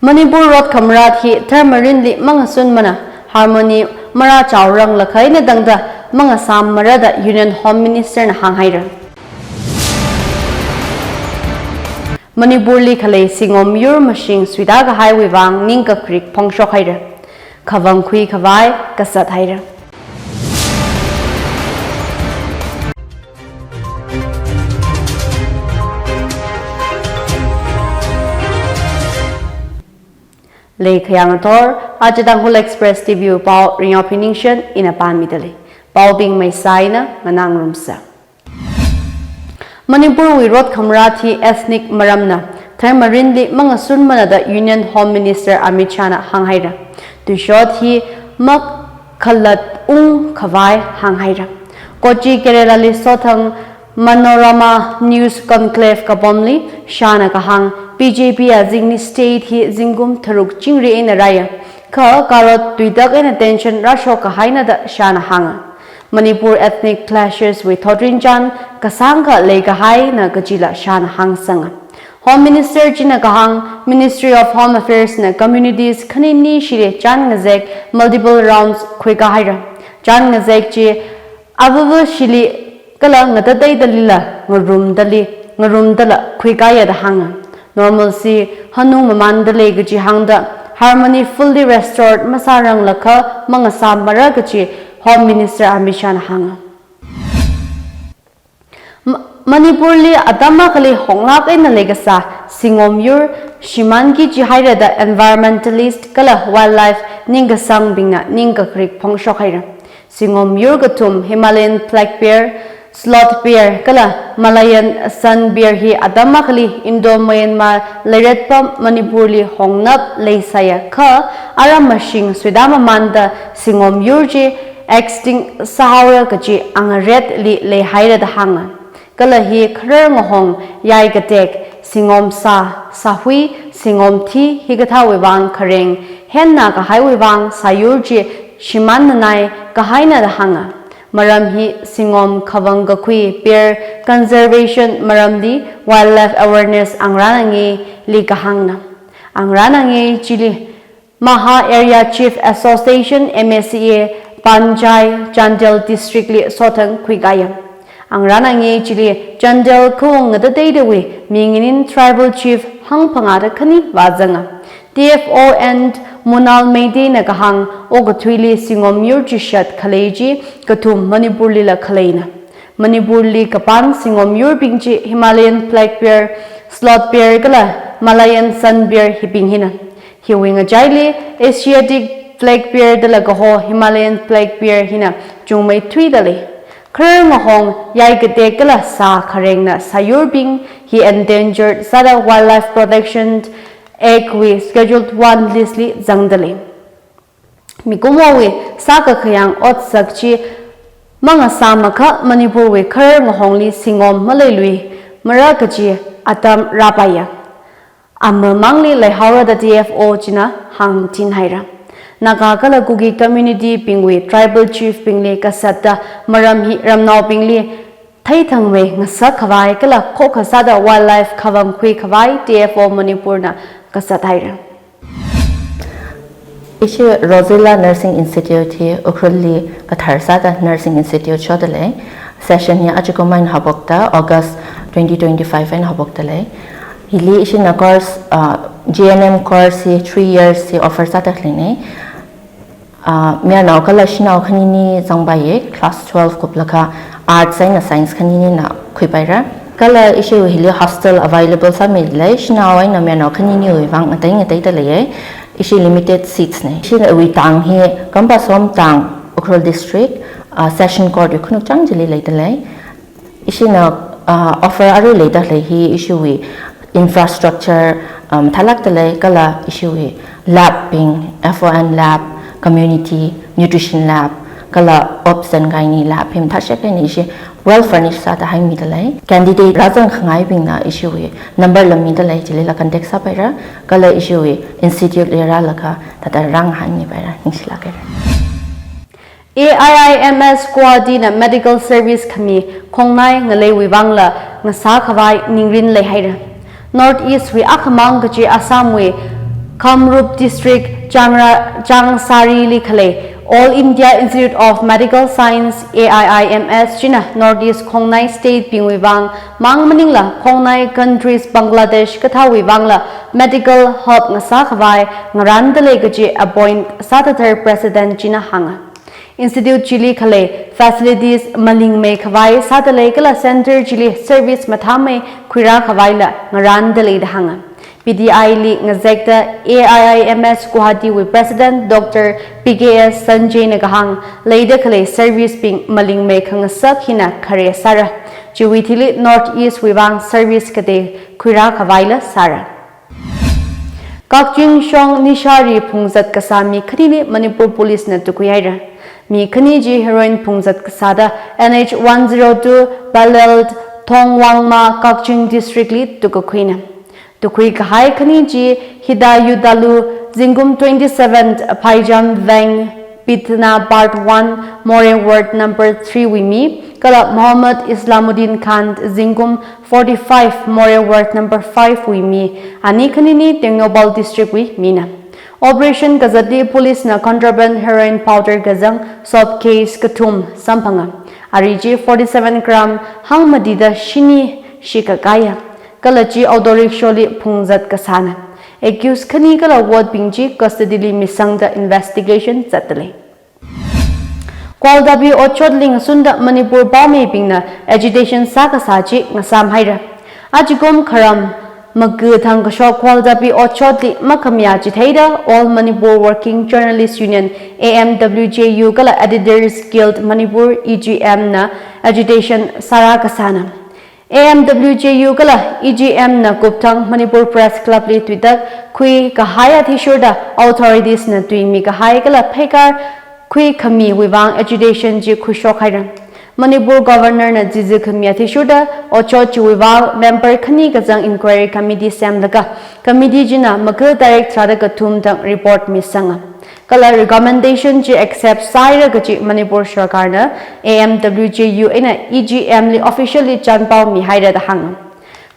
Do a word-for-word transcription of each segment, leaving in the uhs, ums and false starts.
Manipur rot khamarat hi tharmarinli mangasunmana, harmony marāchaoranglakha eina tangda mangasāmara da Union Home Minister na hānghaira. Manipurli khalei singom yur mashing suitā kahaiwui vang ningkakrik phongshokhaira. Khavang khuikhavai kasathaira. Leikhayang athor, aja Tangkhul Express T V wui pao Ringyao Phiningshen ina pānmidalei. Paobing maisā eina nganāngarumsa. Manipurwui rot khamarat hi ethnic maramna, tharmarinli mangasunmana da Union Home Minister Amit Shah na hānghaira. Tuishot hi makhalatung khavai hānghaira. Kochi Kerala li sothang Manorama News Conclave kapamli Shah na kahāng B J P azingli state hi zingkum tharuk chingri eina rāya. Kha karot tuitak eina tension rāshok kahaina da Shah na hānga. Manipur ethnic clashes wui thotrinchān kasāngkha leikahaina kajila Shah na hāngsanga. Home Minister china kahāng Ministry of Home Affairs na communities khanini shili chān ngazek multiple rounds khuikahaira. Chān ngazek chi avava shili kala ngatateidalila ngarumdali, ngarumdala khuikaya da hānga. Normalcy hanung mamandalei kaji hāngda harmony fully restored masāranglakha mangasāmara kaji Home Minister Amit Shah na hānga. Ma-, Manipurli atam akhali honglāk eina leikasā singom yur shimānki jihaira da environmentalist kala wildlife ningkasangbingna ningkakrik phongshokhaira. Singom yur kathum Himalayan black bear, sloth bear kala Malayan sun bear hi atam akhali Indo-Myanmar leiretpam Manipurli hongnap leisāya kha aram mashing suitā mamanda singom yur chi extinct sāhaora kaji angaretli leihaira da hānga. Kala hi kharar ngahong, yai katek, singom sā, sāhui, singom thi hikathāwui vang khareng henna kahaiwui vang sāyur chi shimānnanai kahaina da hānga. Maram hi singom khavang kakhui, bear conservation maramli wildlife awareness angrānangeli kahāngna. Angrānange chili Maha Area Chief Association, M A C A, Panchai, Chandel District li sothang khuikaya. Angrānange chili Chandel khaung ngatateidawui minginin tribal chief hangphangāda khani vāzanga. T F O and Munal Meitei na kahāng okathuili singom yur chishat khalei chi kathum Manipurlila khaleina. Manipurli kapān singom yurbing chi Himalayan black bear, sloth bear kala Malayan sun bear hibing hina. Hiwui ngachaili Asiatic black bear dala kaho Himalayan black bear hina chungmeithuidalei. Kharar ngahong, yai katek kala sā kharengna sāyurbing hi endangered sāda Wildlife Protection Act wui Scheduled One list li zangdalei. Mikumowui sākakhayang otsak chi mangasāmakha Manipurwui kharar ngahongli singom maleiluimara kaji atam rāpaiya. Amamangli leihaora da T F O china hāngchinhaira. Naga kala Kuki community bingwui tribal chief bingli kasatda maram hi ramnaobingli theithangmei ngasak khavai kala khokkha sāda wildlife khavang khuikhavai T F O Manipur na kasathaira. Ishi Rosella Nursing Institute hi Ukhrulli kathar sāda Nursing Institute shodalei. Session hi ajakumai eina haophokta, August twenty twenty-five eina haophoktalei. Hili ishina course, uh, G N M course hi three years hi offer sāda leinei. Ah, mayarnao kala shanao khanini zangpaiye, class twelve kuplaga arts eina science khaninina khuipaira. Kala ishi hili hostel available sāmilei, shanao eina mayarnao khaniniwui vang ngatei ngateida leiye, ishi limited seats nei. Ishiwui tang hi Kampasom tang, Ukhrul District, ah, Session Court wui khanukchang chili leidalei. Ishina, ah, offer arui leida lei hi ishiwui infrastructure, um, mathālākda lei kala ishiwui lab bing, F O N lab, community nutrition lab, kala obs and gynae lab hi mathāshek eina ishi well furnished sāda haimida lei. Candidate rāzang khangaibingna ishiwui number la mida lei, chilila contact sāpaira, kala ishiwui institute li rālaga thāda rāngahānmipaira, ningshilākhaira. A I I M S Guwahati na medical service khami khongnai ngaleiwui vangla ngasā khavai ningrin leihaira. North East wui akhamang kachi Assam wui Kamrup District Changra-, Changsarili khalei All India Institute of Medical Science, A I I M S, china North East khongnai state bingwui vang mang maningla khongnai countries Bangladesh kathāwui vangla medical hub ngasā khavai ngarānda lei kaji appoint sāthathar President china hānga. Institute chili khalei facilities malingmei khavai sāda lei kala center chili service mathāmei khuirā khavaila ngarānda lei da hānga. P T I li ngazekta A I I M S Guwahati wui President Doctor P K S Sanjay na kahāng, leida khalei service bing malingmei khangasak hina khare sāra. Chiwui thili North East wui vang service katei khuirā khavaila sāra. Kakching shong nishari phungzat kasā mi khanili Manipur Police na tukhui haira. Mi khani chi heroin phungzat kasāda N H one zero two parallel Thongwangma Kakching District li tukakhuina. Tukhui kahai khani chi Hidayudalu, zingkum twenty-seven, Phaijam Veng Pitna Part one, Moreh Ward number three wui mi, kala Mohammad Islamuddin Khan, zingkum forty-five, Moreh Ward number five wui mi, ani khanini Tengnoupal District wui mina. Operation kazatli police na contraband heroin powder kazang soap case kathum samphanga. Ari chi forty-seven gram hangmatida shini shikakaiya. Kala chi auto rickshaw li phungzat kasāna. Accused khani kala ward bing chi custody li misangda investigation zatda lei. Gwaltabi otshotli ngasunda Manipur paomeibingna agitation sākasā chi ngasām haira. Ajikum kharam maga thangkashok Gwaltabi otshotli makhamayā chitheida All Manipur Working Journalist Union, A M W J U, kala Editors Guild Manipur, E G M, na agitation sārā kasāna. A M W J U kala E G M na kupthang Manipur Press Club li tuitak khui kahai athishurda authorities na tuimi kahai kala pheikar khui khamiwui vang agitation chi khuishok haira. Manipur Governor na jijikhami athishurda otshot chiwui vang member khani kazang inquiry committee semlaga committee china maga tarik tharāda kathum thang report misanga. Kala recommendation chi accept sāhaira kaji Manipur Sarkarna A M W J U eina E G M li officially chanpao mihaira da hānga.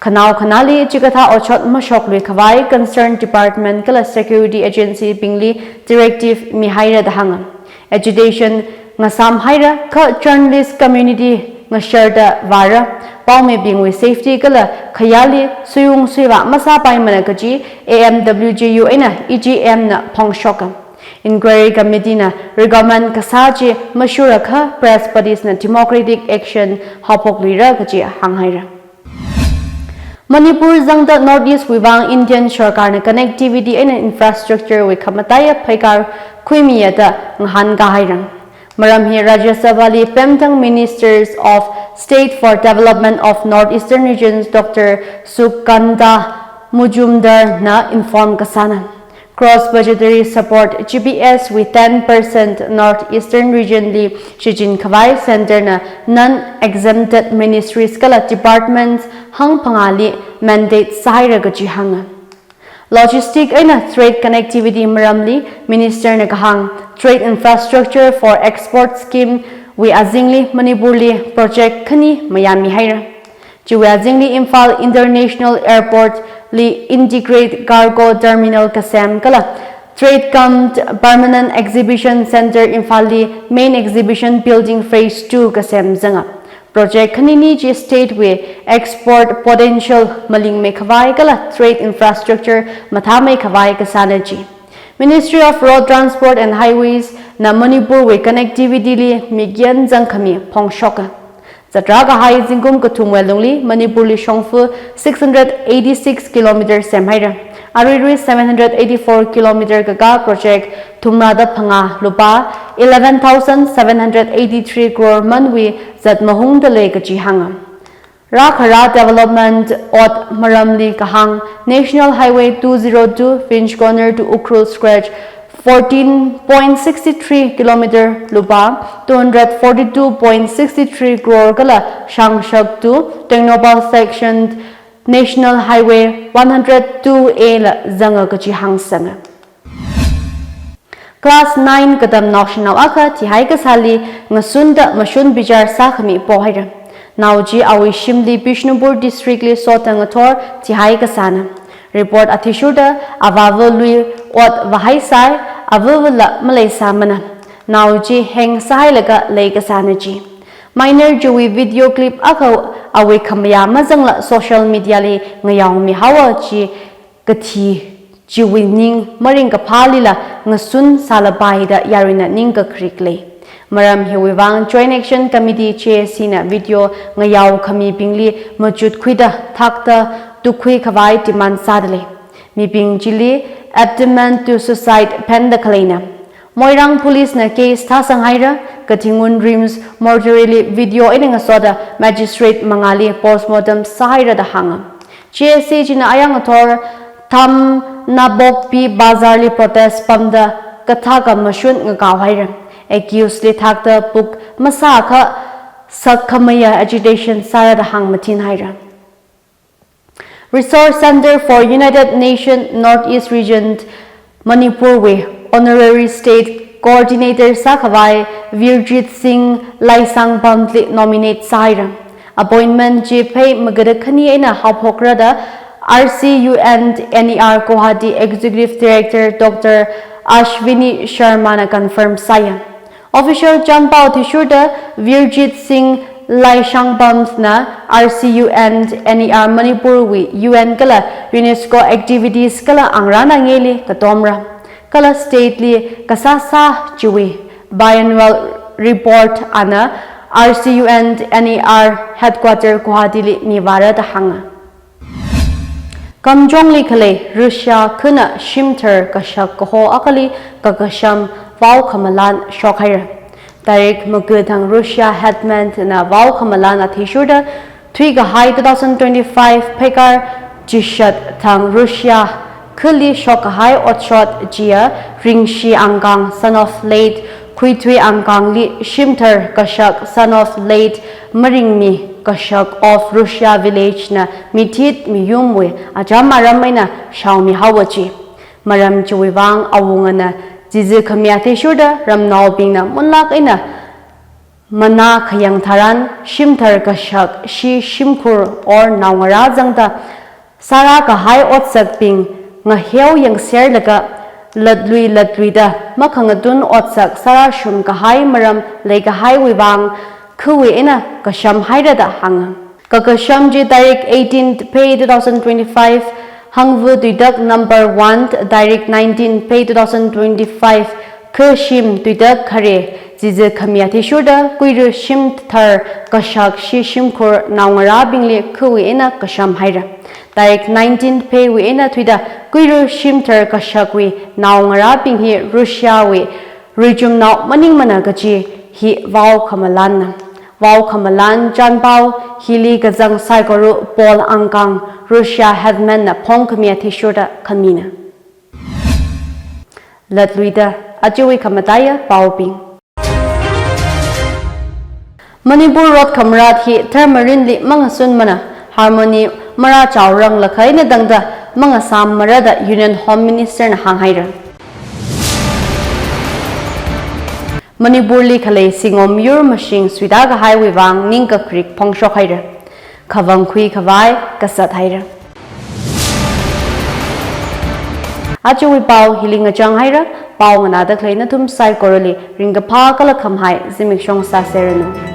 Khanao khanāli chikathā otshot mashoklui khavai concerned department kala security agency bingli directive mihaira da hānga. Agitation ngasām haira kha journalist community ngasharda vāra, paomeibingwui safety kala khayāli suiyung suivā masāpaimana kaji A M W J U eina E G M na phongshoka. Inquiry committee na recommend kasā chi mashura kha press bodies na democratic action haophokluira kaji hānghaira. Manipur zangda North East wui vang Indian Sarkarna connectivity eina infrastructure wui khamataiya pheikar khuimiya da ngahānkā haira. Maram hi Rajya Sabha li pemthang Ministers of State for Development of North Eastern Regions, Doctor Sukanta Majumdar na inform kasāna. Cross budgetary support, G B S wui ten percent North Eastern Region li shichin khavai center na non-exempted ministries kala departments hangphangāli mandate sāhaira kaji hānga. Logistic eina trade connectivity maramli Minister na kahāng, trade infrastructure for export scheme wui azingli Manipur li project khani mayāmihaira. Chiwui azingli Imphal International Airport li integrate cargo terminal kasem kala trade cum permanent exhibition center Imphal li main exhibition building phase two kasem zanga. Project khanini chi state wui export potential malingmei khavai kala trade infrastructure mathāmei khavai kasāna chi. Ministry of Road Transport and Highways na Manipur wui connectivity li mikyan zangkhami phongshoka. Zatrā kahai zingkum kathumwui lungli Manipur li shongfa six hundred eighty-six kilometer semhaira. Aruirui seven hundred eighty-four kilometer kakā project thumrāda phangā lupā eleven thousand seven hundred eighty-three crore manwui zat mahungda lei kaji hānga. Rākhara development ot maramli kahāng, National Highway two zero two Finch Corner to Ukhrul stretch fourteen point six three kilometer lupā two hundred forty-two point six three crore kala Shangshak to Tengnoupal section National Highway one hundred two A la zanga kaji hāngsanga. Class nine katam naoshinao akha thihai kasāli ngasunda mashun bichar sākhami pohaira. Nao chi awui shimli Bishnupur District li sotda ngathor thihai kasāna. Report athishurda avāva lui ot vāhaisai, avavala maleisāmana. Nao chi heng sāhailaga leikasāna chi. Minor chiwui video clip akha awui khamayā mazangla social media li ngayaomihaowa chi kathi chiwui ning maringkaphālila ngasun sālapai da yaruina ning kakrik lei. Maram hiwui vang Joint Action Committee J A C na video ngayao khamibingli machutkhuida thakta tukhui khavai demand sāda lei. Mibing chili abandonment to suicide phenda khaleina. Moirang Police na case thāsang haira, Kathingun RIMS mortuary li video eina ngasoda magistrate mangāli postmortem sāhaira da hānga. J A C china ayang athor Thamnabokpi Bazar li protest pamda kathaka mashun ngakao haira. Accused li thakta puk masākha sakkhamaya agitation sāra da hāngmathin haira. Resource Centre for United Nations North East Region Manipur wui Honorary State Coordinator sākhavai Virjit Singh Laishangbam li nominate sāhaira. Appointment chi phei magada khani eina haophokra da R C U N N E R Guwahati Executive Director Doctor Ashwini Sharma na confirm sāya. Official chanpao thishurda Virjit Singh Laishangbam na R C U N N E R Manipur wui U N kala UNESCO activities kala angrana ngeli katomra. Kala state li kasāsā chiwui biannual report ana R C U N N E R headquarter Guwahati li mivāra da hānga. Kamjongli khalei Russia khana shimthar kashak kaho akhali kakasham vao khamalan shokhaira. Tarik maga thang Russia headman na vao khamalan athishurda thuikahai two thousand twenty-five pheikar chishat thang Russia khali shokkahai otshot chiya Ringshi Angkang, son of late Khuithui Angkang li shimthar kashak, son of late Maringmi kashak of Russia village na mithit miyumwui acham aram eina shaomihaowa chi. Maram chiwui vang awungana chizi khami athishurda ramnaobingna munlak eina mana khayang tharan shimthar kashak shi shimkhur or naongarā zangda sāra kahai otsakbing ngaheo yangserlaga latlui latluida makhangatun otsak sāra shum kahai maram leikahaiwui vang khawui eina kasham haira da hānga. Kakasham chi tarik eighteen May two thousand twenty-five, Hangvu Tuitak number one, tarik nineteen May two thousand twenty-five, Khashim Tuitak khare, chizi khami athishurda kuiru shimthar kashak shi shimkhur naongarābingli khawui eina kasham haira. Tarik nineteen May wui eina thuida kuiru shimthar kashakwui naongarābing hi Russia wui ruichumnao maningmana kachi hi vao khamalanna. Vao khamalan chanpao hili kazang saikora Paul Angkang, Russia headman na phongkhami athishurda khamina. Latluida ajawui khamataiya paobing. Manipur rot khamarat hi tharmarinli mangasunmana, harmony marāchaoranglakha eina tangda mangasāmara da Union Home Minister na hānghaira. Manipurli khalei singom yur mashing suida kahaiwui vang ningkakrik phongshok haira. Khavang khui khavai kasat haira. Ajawui pao hili ngachang haira, pao nganāda khalei nathum saikorali ringkaphā kala khamahai zimiksho sāseranu.